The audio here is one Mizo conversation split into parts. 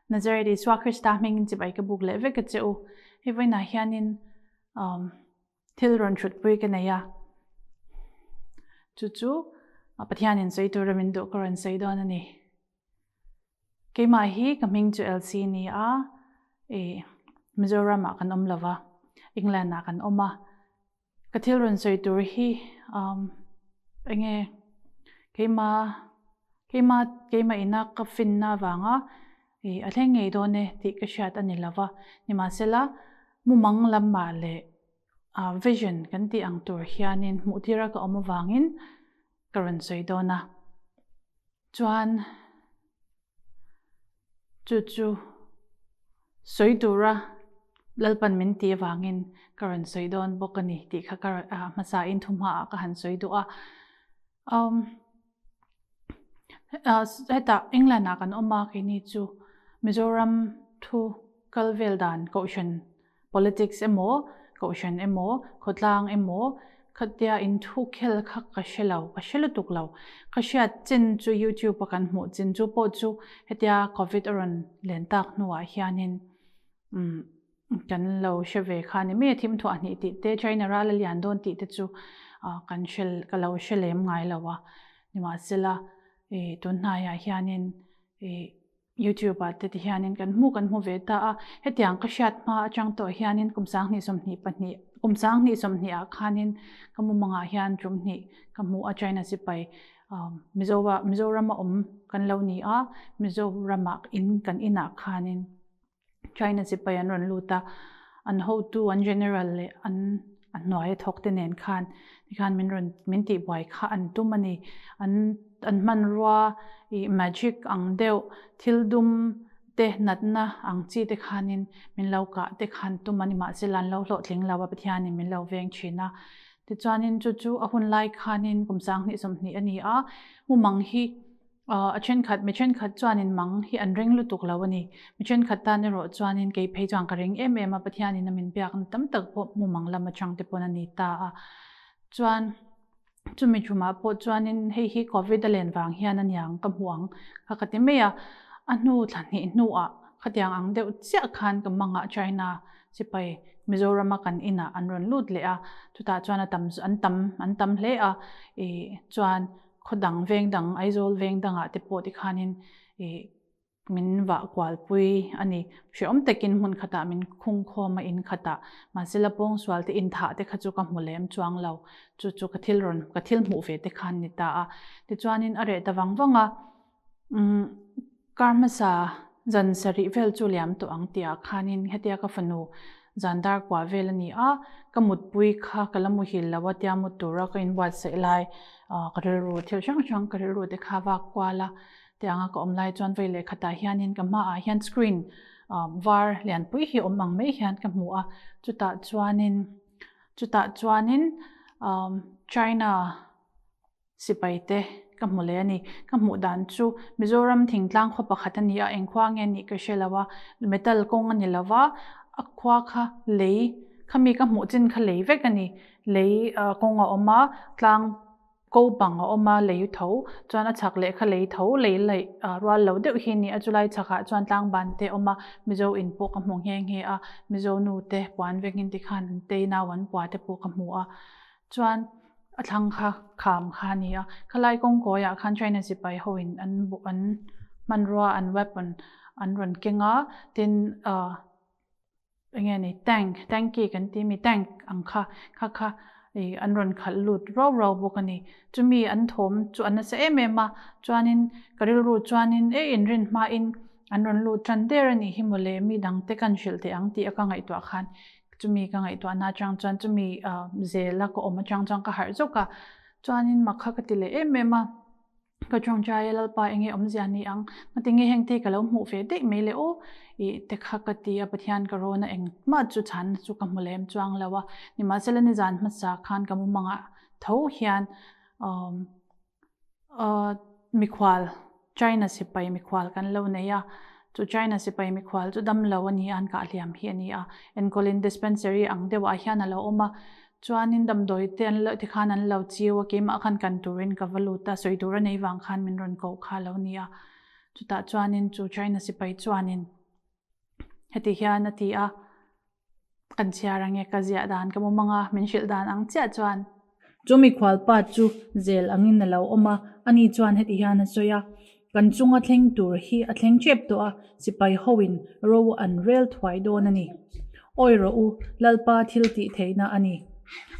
Nazareth Isua Krista hmingin chibai ka buk leh vek a che u. Hei vawiinah hianin um thil rawn hrutpui ka nei a, chu chu Pathianin sawi tura min duh ka rawn sawi dawn a ni. Keimah hi ka hming chu Elsie a ni a, ih Mizoramah kan awm lova, England-ah kan awm a. Ka thil rawn sawi tur hi umm eng nge keima keima keima ina ka finna avanga ih a thleng ngei dawn e tih ka hriat a ni lo va, nimahsela mumang lamah leh ah vision kan tih ang tur hianin hmuh tira ka awm avangin ka rawn sawi dawn a, chuan. Chu chu sawi tura Lalpan min ti avangin ka rawn sawi dawn bawk a ni tih kha ka hmasa in thu hmaah ka han sawi duh a. Um, hetah England ah kan awm a keini chu Mizoram thu kal vel dan kohhran Politics emaw, Kohhran emaw, khawtlang emaw khatia inthu khel kha ka hre lo, ka hre lutuk lo. Ka hriat chin chu YouTube a kan hmuh chin chu pawh chu hetia Covid a rawn len tak hnuah hianin umm kan lo hre ve kha a ni mai a, thim thuah hnih tih te, China ral a lian dawn tih te chu kan hre ka lo hre lem ngai lo a. Nimahsela ih tun hnaiah hianin ih YouTube ah te ti hianin kan hmu kan hmu ve ta a, hetiang ka hriat hma atang tawh hianin kum sanghnih 22 kum sanghnih 20 ah khanin ka mumangah hian tum hnih ka hmu a China sipai Mizo ah Mizoram a awm kan lo ni a, Mizoram ah in kan inah khanin China sipai an rawn lut a, an hotu an general leh an a hnuai a thawk te nen khan tikhan min rawn min tihbuai kha an tum a ni. An an hmanrua ih magic ang deuh thil dum te natna ang chi te khanin min lo kah te khan tum a ni mahse an lo hlawhtling lo a Pathianin min lo veng thin a. Tichuanin chu chu a hun lai khanin kum 2020 a ni a, mumang hi A thenkhat, mi thenkhat chuanin mang hi an ring lutuk lo a ni. Mi thenkhat tan erawh chuanin kei phei chuan ka ring em em a, Pathianin a min biakna tam tak pawh mumang lam atang te pawn a ni ta a. Chuan chumi tumah pawh chuanin hei hi Covid a len vang hian a niang ka hmu ang kha ka ti mai a. A hnu thla hnih hnuah khatiang ang deuh chiah khan ka mangah China sipai Mizorama kan inah an rawn lut leh a, chutah chuan a tam an tam an tam hle a, ih chuan Khaw dang veng dang Aizawl veng dangah te pawh tikhanin ih min vah kualpui a ni. Hrehawm takin hmun khatah min khung khawm a in khatah. Mahse la pawngsual te inthah te kha chu ka hmu lem chuang lo. Chu chu ka thil rawn ka thil hmuh ve te khan ni ta a. Tichuanin a reh ta vang vang a. Umm kar hmasa zan sarih vel chu liam tawh ang tihah khanin hetia ka fanu zan dar kua vel a ni a, ka mutpui kha ka la muhil lo a tia mut tura ka inbuatsaih lai ka rilru thil hrang hrang ka rilru te kha vak kual a tianga ka awm lai chuan vei leh khatah hianin ka hmaah hian screen var lianpui hi awm ang mai hian ka hmu a, chutah chuanin chutah chuanin China Sipai te ka hmu leh a ni. Ka hmuh dan chu Mizoram thingtlang khaw pakhat a ni a, eng khua nge nih ka hre lo a, metal kawng a ni lo va, a khua kha lei khami ka hmuh chin kha lei vek a ni. Lei kawng a awm a, tlang ko bang a awm a, lei tho chuan a chhak leh kha lei tho lei laih rual lo deuh hi a ni a, chulai chhakah chuan tlang ban te a awm a, Mizo in pawh ka hmu nghe nghe a, Mizo nu te puan vengin tikhan an tei nau an pua te pawh ka hmu a. Chuan a thlang kha kham kha a ni a, khalai kawngkawiah khan China sipai ho in an an hmanrua an weapon an rawn keng a, tin ah eng nge ni tank tanky kan tih ami tank ang kha kha kha ih an rawn khalh lut rau rau bawk a ni. Chumi an thawm chu a nasa em em a, chuanin ka rilru chuanin e inrin hmain an rawn lut tan der a nih hi mawle mi dangte kan hrilh teh ang tih a ka ngaihtuah khan Chumi ka ngaihtuahna atang chuan chumi zela ka awm atang chuan ka harh zawk a, chuanin mak kha ka ti leh em em a, ka tawngtai a Lalpa enge awmzia ni ang, ngatinge heng te ka lo hmuh ve daih mai le aw ih te kha ka ti a, Pathian ka rawn a engmah chu chhanna chu ka hmu lem chuang lo a, nimahsela nizan hmasa khan ka mumangah tho hian Mikhual, China sipai mikhual kan lo nei a, chu China sipai mikhual chu damlo a ni a, an kah hliam hi a ni a, enkawlin dispensary ang deuhah hian a lo awm a, chuanin damdawi te an lo tikhan an lo chiu a, keimah khan kan turin ka va lut a, sawi tur a nei vang khan min rawn koh kha a lo ni a, chutah chuanin chu China sipai chuanin. Heti hian a ti a, Kan chhiar ange ka ziah dan ka mumang a, min hrilh dan ang chiah chuan. Chu mikhualpa chu zel angin a lo awm a, ani chuan heti hian a sawi a, Kan chunga thleng tur hi a thleng tep tawh a, sipai hoin ro an rel thuai dawn a ni. Awi rawh u, Lalpa thil tih theihna a ni.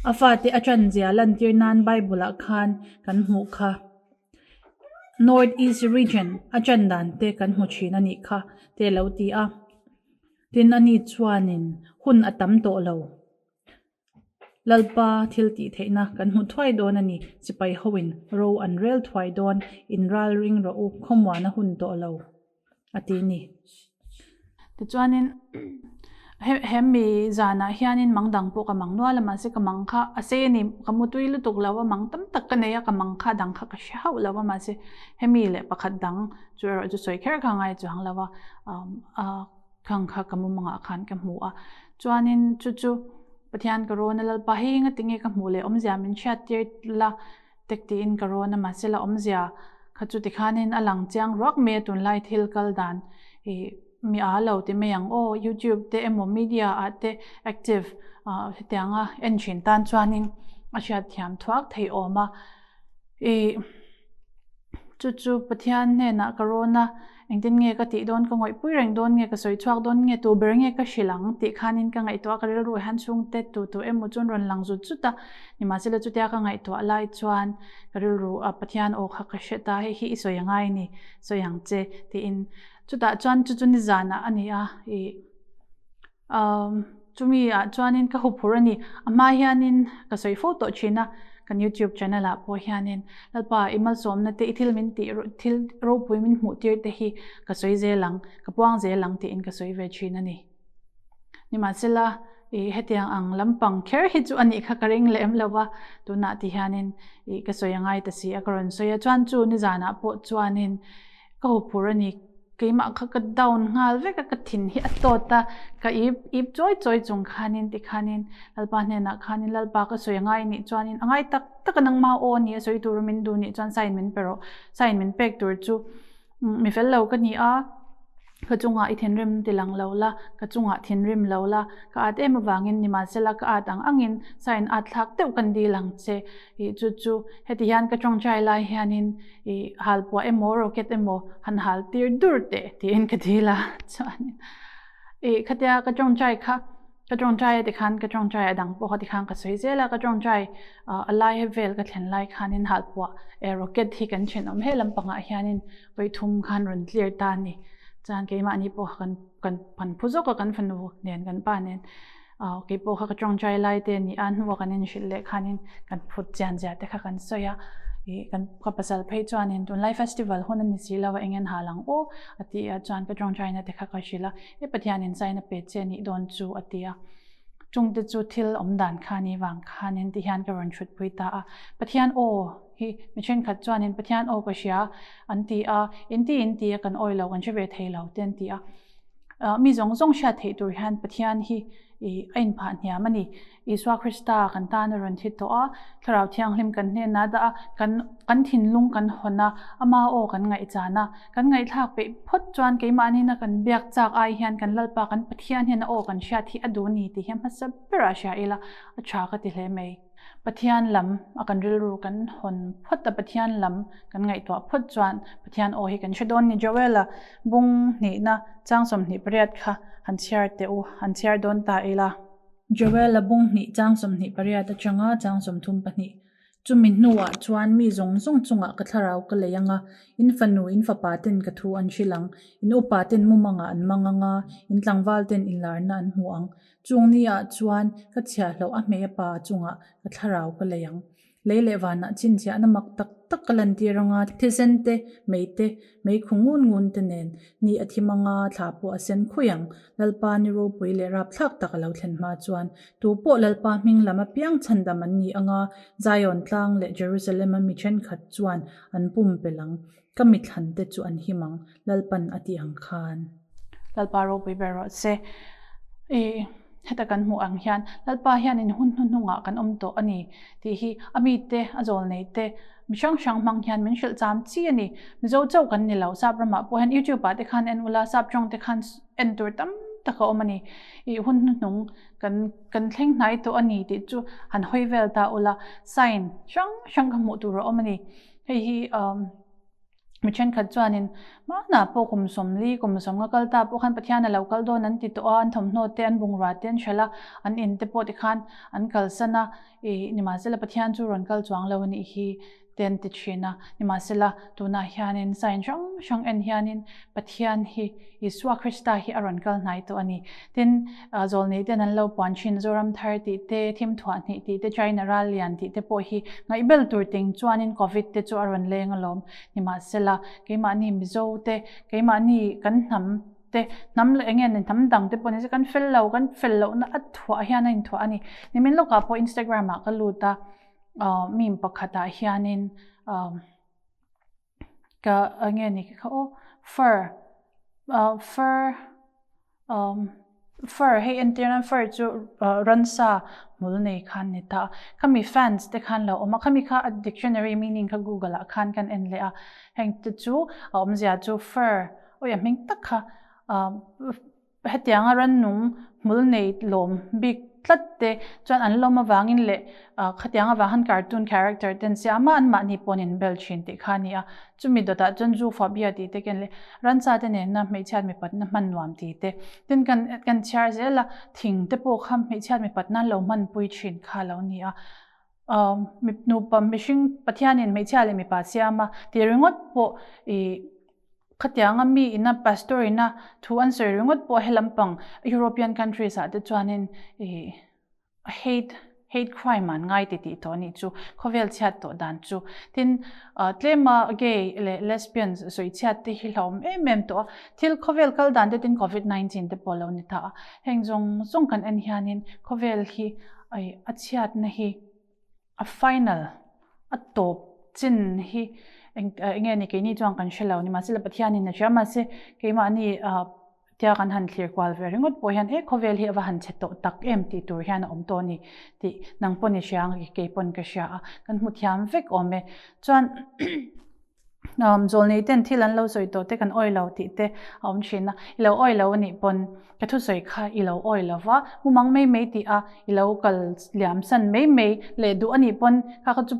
A fate a ṭanzia lantir nan Bible-ah khan kan hmuh kha. North East Region a ṭan dan te kan hmu ṭhin a nih kha, te a lo ti a. Tin, ani chuanin hun a tam tawh lo. Lalpa thil tih theihna kan hmu thuai dawn a ni. Sipai hoin ro an rel thuai dawn, in ral ring rawh u, khawmuan a hun tawh lo, a ti ni. Tichuanin he mi zanah hianin mang dang pawh ka mang nual a, mahse ka mang kha a sei a ni, ka mutui lutuk lo a, mang tam tak ka nei a, ka mang kha dang kha ka hre hauh lo a, mahse hemi leh pakhat dang chu erawh chu sawi kher kha ngai chuang lo a, Khang kha ka mumangah khan ka hmu a, chuanin chu chu Pathian ka rawn a, Lalpa hei enga tinge ka hmuh leh awmzia min hriat tir la tek tiin ka rawn a, mahse la awmzia kha chu tikhanin a lang chiang ruak mai a tunlai thil kal dan i mi a lo ti mai ang aw, YouTube te emaw media ah te active hetianga en thin tan chuanin a hriat thiam thuak thei awm a i chu chu Pathian hnenah ka rawn a. Engtin nge ka tih dawn, ka ngawihpui reng dawn nge, ka sawi chhuak dawn nge, tu ber nge ka hrilh ang tih khanin ka ngaihtuah a, ka rilru hian chhungte tu tu emaw chuan rawn lang zut zut a, nimahsela chutia ka ngaihtuah lai chuan ka rilru a Pathian aw kha ka hre ta, hei hi i sawi angai a ni, sawi ang che tiin chutah chuan chu chu nizanah a ni a, ih Umm chumi ah chuanin ka huphurh a ni. A hma hianin ka sawi fo tawh thin a, kan YouTube channel ah pawh hianin Lalpa i malsawmna te i thil min tih thil ropui min hmuh tir te hi ka sawi zel ang, ka puang zel ang tiin ka sawi ve thin a ni. Nimahsela i hetiang ang lampang kher hi chu a nih kha ka ring lem lo va, tunah ti hianin i ka sawi a ngai ta si a ka rawn sawi a, chuan chu nizanah pawh chuanin Ka huphurh a ni, keimah kha ka down nghal vek a, ka thin hi a tawt a, ka ip ip chawi chawi chung khanin tikhanin Lalpa hnenah khanin Lalpa ka sawi a ngai nih chuanin a ngai tak tak a nangma aw a ni a sawi tur min duh nih chuan sign min pe rawh, sign min pek tur chu mi fel lo ka ni a, ka chungah i thinrim ti lang lo la, ka chungah thinrim lo la, ka at em avangin nimahsela ka at ang angin sign at thlak deuh kan dil ang che, ih chu chu heti hian ka tawngtai lai hianin I hal puah emaw rocket emaw han hal tir dur teh tiin ka dil a chuanin i khatia ka tawngtai kha ka tawngtai a tikhan ka tawngtai a dang pawh kha tikhan ka sawi zel a ka tawngtai a lai vel ka thlen lai khanin hal puah e rocket hi kan thenawm he lampangah hianin vawi thum khan rawn clear ta a ni chuan keimahni pawh kan kan kan phu zawk a kan fanu nen kan pa nen kei pawh kha ka tawngtai lai te a ni a hnua kan inhrilh leh khanin kan phut chian zia te kha kan sawi a ih kan ka pasal phei chuanin tunlai festival hun a ni si lo a eng en hal ang aw a ti a chuan ka tawngtaina te kha ka hrilh a he Pathianin sign a pe che anih dawn chu a ti a chungte chu thil awm dan kha ni vang khanin ti hian ka rawn thut pui ta a Pathian aw hi mi thenkhat chuanin Pathian aw ka hria an ti a in ti in ti a kan awi lo kan hre ve thei lo te an ti a. Mi zawng zawng hriat theih tur hian Pathian hi a inphah hniam a ni. Isua Krista kan tan a rawn thi tawh a, Thlarau Thianghlim kan hnenah dah a, kan kan thinlung kan hawn a, ama aw kan ngaihchan a, kan ngaihthlak peih phawt chuan keimahni na kan biak chak ai hian kan Lalpa kan Pathian hian a aw kan hriat hi a duh a ni tih hi a hmasa berah hria ila a tha ka ti hle mai. Pathian lam a kan rilru kan hawn phawt a, Pathian lam kan ngaihtuah phawt chuan Pathian aw hi kan hre dawn ni. Joel-a bung hnihna chang 28 kha han chhiar teh u, han chhiar dawn ta ila. Joel-a bung hnih chang 28 atanga chang 32 Chumi hnuah chuan mi zawng zawng chungah ka thlarau ka lei ang a, in fanu, in fapa ten ka thu an hrilh ang, in upa ten mumangah an mang ang a, in tlangval ten inlarna an hmu ang. Chung ni ah chuan ka chhiahloh a hmei a pa chungah ka thlarau ka lei ang. Lei leh vanah chhinchhiahna mak tak tak ka lantir anga thisen te, mei te, mei khu ngun ngun te nen ni a thim anga thla pawh a sen khui ang. Lalpa ni ropui leh rapthlak tak a lo thlen hma chuan tu pawh Lalpa hming lam apiang chhandam an ni anga Zion tlang leh Jerusalem a mi thenkhat chuan an pumpelh ang. Ka mithlan te chu an him ang, Lalpan a tih ang khan. Lalpa ropui ber rawh se. I heta kan hmuh ang hian Lalpa hianin hun hnuhnungah kan awm tawh a ni tih hi a mite, a zawl nei te, mi hrang hrang hmang hian min hrilh cham chi a ni. Mizo chauh kan ni lo, Sap ramah pawh hian YouTube ah te khan en ula, Sap tawng te khan en tur tam tak a awm a ni. I hun hnuhnung kan kan thleng hnai tawh a ni tih chu han hawi vel ta ula, sign hrang hrang kha hmuh tur a awm a ni. Hei hi umm mi thenkhat chuanin hmanah pawh kum sawmli kum sawmnga kal ta pawh khan Pathian a lo kal dawn an ti tawh a, an thawmhnaw te an bungrua te an hralh a, an in te pawh tikhan an kalsan a, ih nimahsela Pathian chu rawn kal chuang lo a nih hi. te an ti thin a. Nimahsela, tunah hianin sign hrang hrang en hianin Pathian hi, Isua Krista hi a rawn kal hnai tawh a ni. Tin, zawlnei ten an lo puan thin Zoram Thar tih te, Thim Thuah Hnih tih te, China Ral Lian tih te pawh hi ngaihbel tur ting chuanin Covid te chu a rawn leng alawm. Nimahsela, keimahni Mizo te, keimahni kan hnam te, hnam leh enge ni hnam dang te pawh ni se kan fel lo, kan fel lohna a thuah hian a inthuah a ni. Nimin lawkah pawh Instagram ah ka lut a. meme pakhatah hianin ka enge ni kha aw fur fur fur hei entir nan fur chu ransa hmul nei khan ni ta khami fans te khan lo awm a khami kha a dictionary meaning kha google ah khan kan en leh a heng te chu a awmzia chu fur awi a hming tak kha Hetianga rannung hmul nei lawm bik tlat te chuan an lawm avangin leh khatiang avang han cartoon character ten siam a anmahni pawn in bel thin tih kha a ni a. Chumi dawtah chuan zoophobia tih te ken leh ransa te nena hmeichhiat mipatna hman nuam tih te tin kan kan chhiar zel a, thing te pawh kha hmeichhiat mipatna an lo hmanpui thin kha a lo ni a. Nupa mihring Pathianin hmeichhia leh mipa siam a tih ringawt pawh ih Khatianga mi ina pastor ina thu an sawi ringawt pawh he lampang European countries ah te chuanin ih hate hate crime an ngai ti tih tawh anih chu khawvel chhiat tawh dan chu. Tin tlema gay leh lesbian sawi chhiat te hi hlauhawm em em tawh a, thil khawvel kal dan te tin covid 19 te pawh a lo ni ta a, heng zawng zawng kan en hianin khawvel hi a chhiatna hi A final a tawp chin hi eng nge ni keini chuan kan hre lo ni mahse Pathianin a hria mahse keimahni tia kan han thlir kual ve ringawt pawh hian he khawvel hi a va han chhe tawh tak em tih tur hian a awm tawh a ni tih nang pawn i hria ang kei pawn ka hria a kan hmu thiam vek awm e chuan Zawlnei ten thil an lo sawi tawh te kan awi lo tih te a awm thin a, i lo awi lo a nih pawn ka thusawi kha i lo awi lo va, mumang mai mai tih a i lo kal liam san mai mai leh duh a nih pawn kha kha chu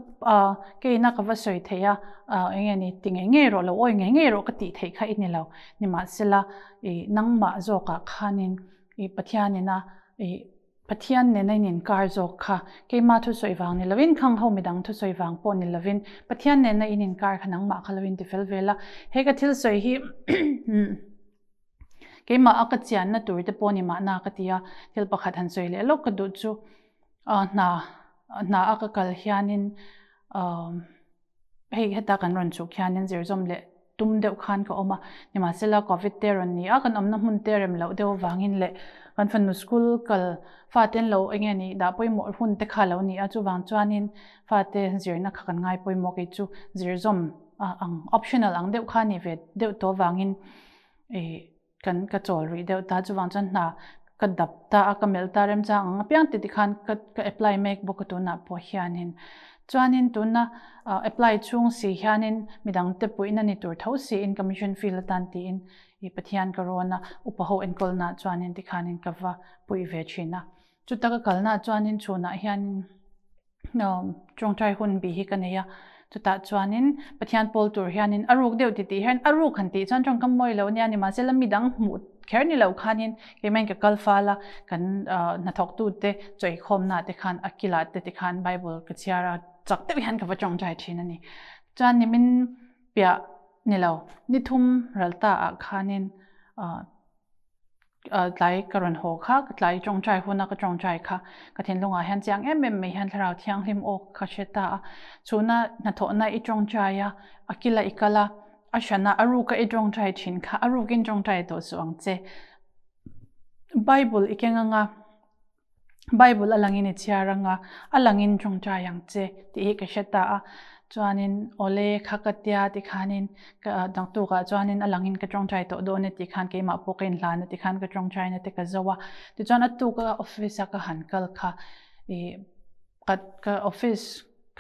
keina ka va sawi thei a, eng nge ni ti ngei ngei rawh lo awi ngei ngei rawh ka tih theih kha i ni lo, nimahsela i nangmah zawkah khanin i Pathianina i Pathian nena in inkar zawk kha keima thusawi vang ni lovin, khang ho midang thusawi vang pawh ni lovin, Pathian nena in inkar kha nangmah kha lo inti fel vel a. He ka thil sawi hi keimah a ka chianna tur te pawh ni mahna ka ti a, thil pakhat han sawi leh lawk ka duh chu hna hna a ka kal hianin Hei heta kan rawn chhuk hianin zirzawm leh tum deuh khan ka awm a, nimahsela Covid te rawn ni a, kan awmna hmun te rem loh deuh avangin leh kan fanu school kal fate an lo eng nge ni dah pawimawh hun te kha lo ni a, chuvang chuanin fate zirna kha kan ngai pawimawh kei chu zirzawm ang optional ang deuh kha a nih ve deuh tawh avangin ih Kan ka chawl rih deuh ta, chuvang chuan hna ka dap ta a, ka melh ta remchang ang apiang ti tikhan ka ka apply mek bawk a tunah pawh hianin. Chuanin tuna apply chhung si hianin midang te puihna ni tur tho siin ka mission field atan tiin i Pathian ka rawn a, upa ho enkawlna chuanin tikhanin ka va puih ve thin a. Chuta ka kalna chuanin chhunah hianin Tawngtai hun bih hi ka nei a, chutah chuanin Pathian pawl tur hianin a ruk deuh titih hian a ruk han tih chuan tawngkam mawi lo ania nimahsela midang hmuh kher ni lo khanin keimahin ka kal fal a, kan hnathawktute chawihkhawmnaah te khan a kilah te tikhan Bible ka chhiar a, chak deuh hian ka va tawngtai thin a ni. Chuan nimin piah ni lo, ni thum ral ta ah khanin Tlai ka rawn haw kha, ka tlai tawngtai huna ka tawngtai kha ka thinlungah hian chiang em em mai hian thlarau thianghlim aw ka hre ta a. Chhuna hnathawhna i tawngtai a, a kila i kal a, a hrana a ruka i tawngtai thin kha a rukin tawngtai tawh suh ang che. Bible i keng anga Bible a langin i chhiar anga, a langin tawngtai ang che tih hi ka hre ta a. Chuanin awle kha ka tia tikhanin ka naktukah chuanin a langin ka tawngtai tawh dawn e tih khan keimah pawh ka inhlan a tikhan ka tawngtaina te ka zo a. Tichuan a tuka office a ka han kal kha ih ka office.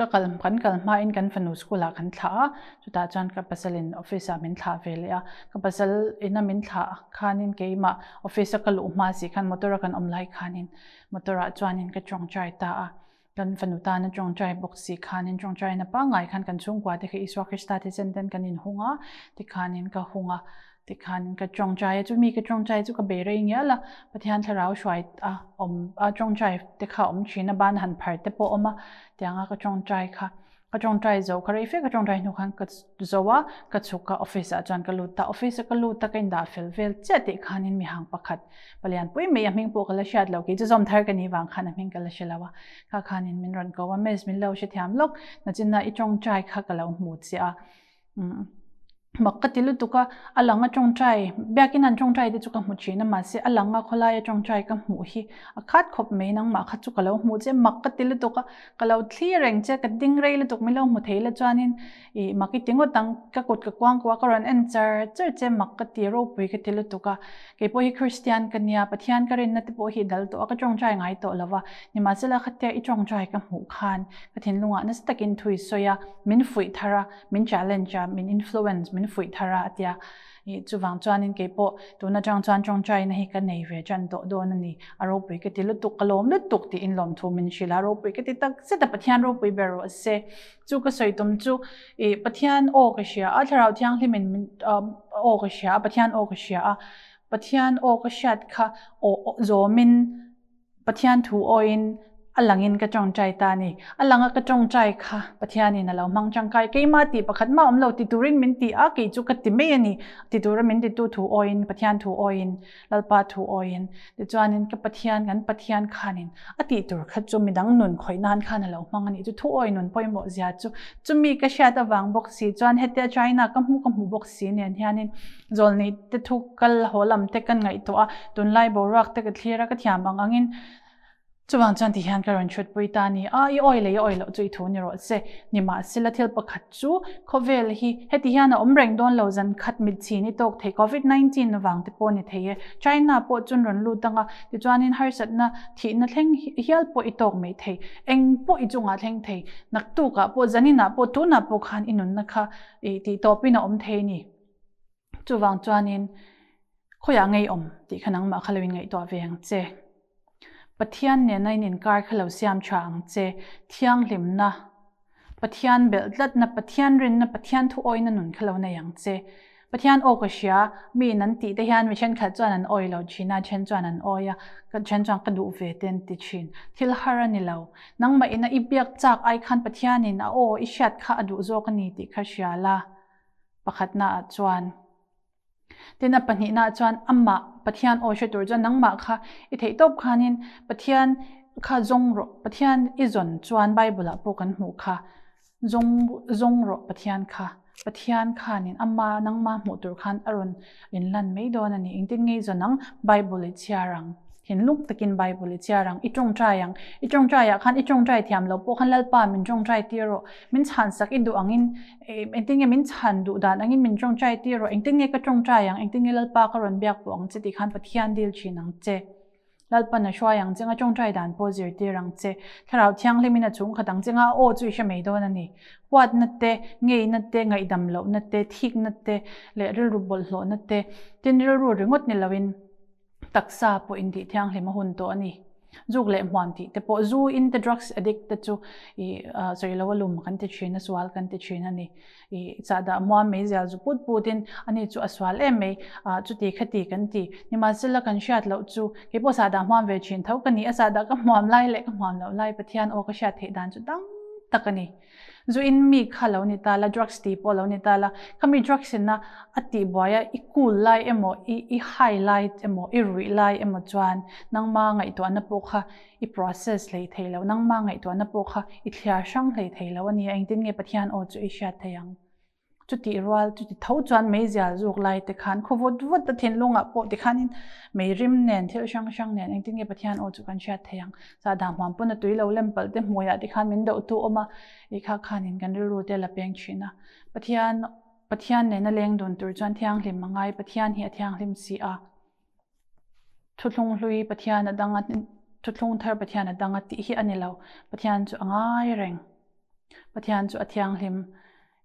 Ka kal kan kal hmain kan fanu school ah kan thlah a, chutah chuan ka pasal in office ah min thlah ve leh a, ka pasal ina min thlah khanin keimah office a ka luh hma si khan motor a kan awm lai khanin motor ah chuanin ka tawngtai ta a, kan fanu tana tawngtai bawk si khanin tawngtaina pangngai khan kan chhungkua te kha Isua Krista thisen ten kan inhung a tikhanin ka hung a. Tikhan ka tawngtai a, chumi ka tawngtai chu ka bei rei ngial a, Pathian thlarau hruai a awm a tawngtai te kha a awm thin a, ban han phar te pawh a awm a, tianga ka tawngtai kha ka tawngtai zo kha rei fe ka tawngtai hnu khan ka zo a, ka chhuk a office ah chuan ka lut a, office a ka lut a ka indah fel vel chiah tih khanin mihang pakhat palian pui mai a hming pawh ka la hriat lo, kei chu zawm thar ka nih vang khan a hming ka la hre lo a, kha khanin min rawn ko a, miss min lo hrethiam lawk, nachina i tawngtai kha ka lo hmu chiah a. Mak ka ti lutuk a, a lang a tawngtai, biakin an tawngtai te chu ka hmu thin a, mahse a lang a khawlai a tawngtai ka hmuh hi a khat khawp mai, nangmah kha chu ka lo hmuh che, mak ka ti lutuk a, ka lo thlir reng che, ka ding rei lutuk min lo hmu thei la chuanin ih mak i ti ngawt ang, ka kut ka kuang kuah a, ka rawn en char char che, mak ka ti ropui ka ti lutuk a, kei pawh hi Kristian ka nia, Pathian ka rinna te pawh hi dal tawh a, ka tawngtai ngai tawh lo va, nimahsela khatia i tawngtai ka hmuh khan ka thinlungah nasa takin thui sawi a, min fuih thar a. min challenge a, min influence, min fuih thar a a tia. Ih chuvang chuanin kei pawh tun atang chuan tawngtaina hi ka nei ve tan tawh dawn a ni. A ropui ka ti lutuk, ka lawm lutuk tiin lawmthu min hrilh a, ropui ka ti tak zet a, Pathian ropui ber rawh se. Chu ka sawi tum chu ih Pathian aw ka hria a, Thlarau Thianghlimin min aw ka hria a, Pathian aw ka hria a, Pathian aw ka hriat kha aw zawmin Pathian thu awiin a langin ka tawngtai ta a ni. A langa ka tawngtai kha Pathianin a lo hmang tangkai. Keimah tih pakhat mah awm lo ti turin min ti a, kei chu ka ti mai a ni. Ti tura min titu thu awiin, Pathian thu awiin, Lalpa thu awiin. Tichuanin ka Pathian, kan Pathian khanin a tih tur kha chu midang nun khawih nan khan a lo hmang a nih chu. Thu awi nun pawimawh zia chu chumi ka hriat avang bawk si chuan hetia China ka hmu ka hmu bawk si nen hianin Zawlnei te thu kal haw lam te kan ngaihtuah a, tunlai boruak te ka thlir a, ka thiam ang angin chuvang chuan ti hian ka rawn chhutpui ta a ni. A, i awi leh i awi loh chu i thu ni rawh se. Nimahsela thil pakhat chu khawvel hi heti hian a awm reng dawn lo, zan khat mit chhin i tawk thei, Covid 19 vang te pawh ni thei e. China pawh chun rawn lut ang a, tichuanin harsatna thihna thleng hial pawh i tawk mai thei. Eng pawh i chungah thleng thei, naktukah pawh, zaninah pawh, tunah pawh khan i nunna kha i tihtawpin a awm thei a ni. Chuvang chuanin khawiah ngei awm tih kha nangmah kha lo inngaihtuah ve ang che. Pathian nena in inkar kha lo siam tha ang che. Thianghlimna, Pathian belh tlatna, Pathian rinna, Pathian thuawina nun kha lo nei ang che. Pathian aw ka hria, mi in an tih te hian mi thenkhat chuan an awi lo thin a, then chuan an awi a, then chuan ka duh ve te an ti thin. Thil har a ni lo. Nangmah ina i biak chak ai khan Pathianin a aw i hriat kha a duh zawk a ni tih kha hria la. Pakhatna ah chuan. Tin a pahnihna ah chuan amah Pathian aw hre tur chuan nangmah kha i theih tawp khanin Pathian kha zawng rawh, Pathian i zawn chuan Bible ah pawh kan hmuh kha zawng zawng rawh Pathian kha. Pathian khanin ama nangmah hmuh tur khan a rawn inlan mai dawn a ni. Engtin nge i zawn ang? Bible i chhiar ang. Thinlung takin Bible i chhiar ang, i tawngtai ang. I tawngtaiah khan i tawngtai thiam lo pawh khan Lalpa min tawngtai tir rawh, min chhan sak i duh angin, engtin nge min chhan duh dan angin min tawngtai tir rawh, engtin nge ka tawngtai ang, engtin nge Lalpa ka rawn biak pawh ang che tih khan Pathian dil thin ang che. Lalpan a hruai ang che nga tawngtai dan pawh zirtir ang che. Thlarau Thianghlimin a chhungkhat ang che nga a aw chu i hre mai dawn a ni. Huatna te, ngeina te, ngaihdam lohna te, thikna te leh rilru bawlhhlawhna te, tin rilru ringawt ni loin, Taksa pawh intih thianghlim a hun tawh a ni. Zuk leh hmuam tih te pawh zu in te drugs addict te chu ih sawi lo a lum kan ti thin a sual kan ti thin a ni. Ih chahdah muam mai zial zu put put in ani chu a sual em mai ah chuti khati kan ti. Nimahsela kan hriat loh chu kei pawh sahdah hmuam ve thin tho ka ni a sahdah ka hmuam lai leh ka hmuam loh lai Pathian aw ka hriat theih dan chu dang tak a ni. Zu in mi kha lo ni ta la, drugs tih pawh lo ni ta la, khami drugs in a a tih buai a i cool lai emaw i i high lai emaw i ruih lai emaw chuan nangma ngaihtuahna pawh kha i process hlei thei lo, nangma ngaihtuahna pawh kha i thliar hrang hlei thei lo a ni a, engtin nge Pathian aw chu i hriat thei ang? Chutih rual chuti tho chuan meizial zuk lai te khan khaw vut vut a thinlungah pawh tikhanin mei rim nen thil hrang hrang nen engtin nge Pathian aw chu kan hriat thei ang. Sahdah hmuam pawn a tui lo lem palh te hmuiah tikhan min doh tu awm a, ih kha khanin kan rilru te a la peng thin a. Pathian Pathian nena leng dun tur chuan thianghlim a ngai, Pathian hi a thianghlim si a. Thuthlung hlui Pathian a dang a, thuthlung thar Pathian a dang a tih hi a ni lo. Pathian chu a ngai reng. Pathian chu a thianghlim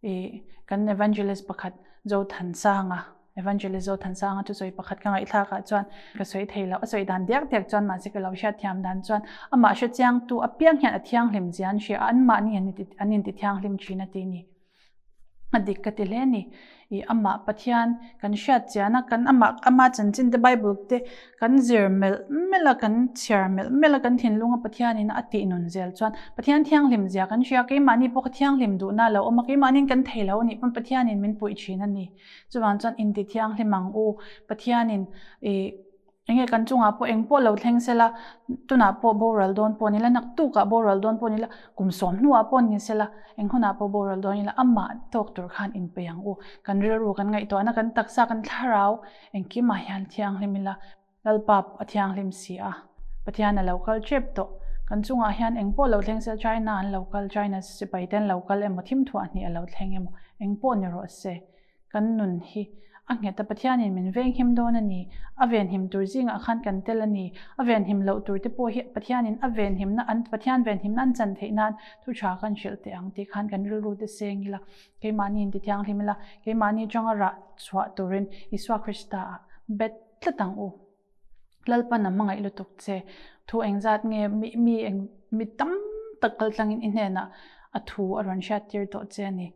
i kan evangelist pakhat Zothansanga, Evangelist Zothansanga chu sawi pakhat ka ngaihthlak ah chuan ka sawi thei lo, a sawi dan diak diak chuan mahse ka lo hriat thiam dan chuan amah hre chiangtu apiang hian a thianghlim zia an hria a, anmahni an inti thianghlim thin a ti ni. A dik ka ti hle a ni. I amah Pathian kan hriat chian a, kan amah ama chanchin te Bible te kan zir melh melh a, kan chhiar melh melh a, kan thinlunga Pathianin a tih nun zel chuan Pathian thianghlim zia kan hria, keimahni pawh kha thianghlim duhna a lo awm a, keimahniin kan thei lo a nih pawn Pathianin min puih thin a ni. Chuvang chuan inti thianghlim ang u, Pathianin i Enge kan chungah pawh eng pawh lo thleng sela, tunah pawh boral dawn pawh ni ila, naktukah boral dawn pawh ni ila, kum sawm hnuah pawh ni sela, eng hunah pawh boral dawn ila, amah tawk tur khan inpeih ang u. Kan rilru kan ngaihtuahna, kan taksa, kan thlarau engkimah hian thianghlim ila, Lalpa a thianghlim si a, Pathian a lo kal tep tawh. Kan chungah hian eng pawh lo thleng sela, China an lo kal, China sipai te an lo kal emaw, thimthuah hnih a lo thleng emaw, eng pawh ni rawh se. Kan nun hi a nghet a, Pathianin min venghim dawn a ni. A venhim tur zingah khan kan tel a ni. A venhim loh tur te pawh hi Pathianin a venhimna an Pathian venhimna an chan theih nan thu tha kan hrilh teh ang tih khan kan rilru te seng ila, keimahni in ti thianghlim ila, keimahni atanga rah chhuah turin Isua Krista ah bet tlat ang u. Lalpan a hmangaih lutuk che. Thu engzat nge mi mi eng mi tam tak kaltlangin i hnenah a thu a rawn hriat tir tawh che a ni.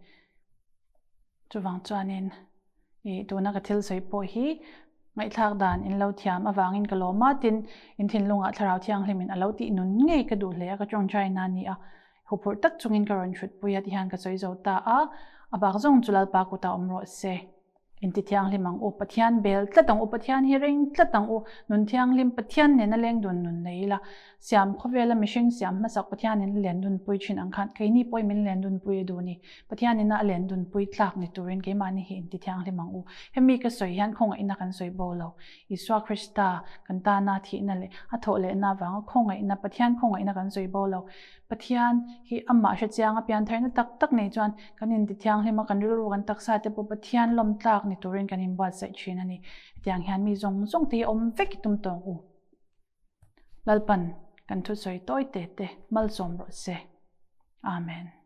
Chuvang chuanin i tuna ka thil sawi pawh hi ngaihthlak dan in lo thiam avangin ka lawm a, tin in thinlungah Thlarau Thianghlimin a lo tih nun ngei ka duh hle a, ka tawngtai na a ni a, huphurh tak chungin ka rawn hrutpui a tihian ka sawi zo ta a, a bak zawng chu Lalpa kutah awm rawh se. Inti thianghlim ang u, Pathian bel tlat ang u, Pathian hi reng tlat ang u, nun thianghlim Pathian nena leng dun nun nei ila, siam khawvela mihring siam hmasak Pathianin a len dunpui thin ang khan keini pawhin min len dunpui a duh ni. Pathianina a len dunpui tlak ni turin keimahni hi inti thianghlim ang u. Hemi ka sawi hian khawngaihna kan sawi bo lo. Isua Krista kan tana thihna leh a thawh lehna avanga khawngaihna, Pathian khawngaihna kan sawi bo lo. Pathian hi amah hre chiang a piantharna tak tak nei chuan kan inti thianghlim a, kan rilru kan taksa te pawh Pathian lawm tlak ni turin kan inbuatsaih thin a ni. Hetiang hian mi zawng zawng te hi awm vek i tum tawng u. Lalpan kan thusawi tawi te te malsawm rawh se. Amen.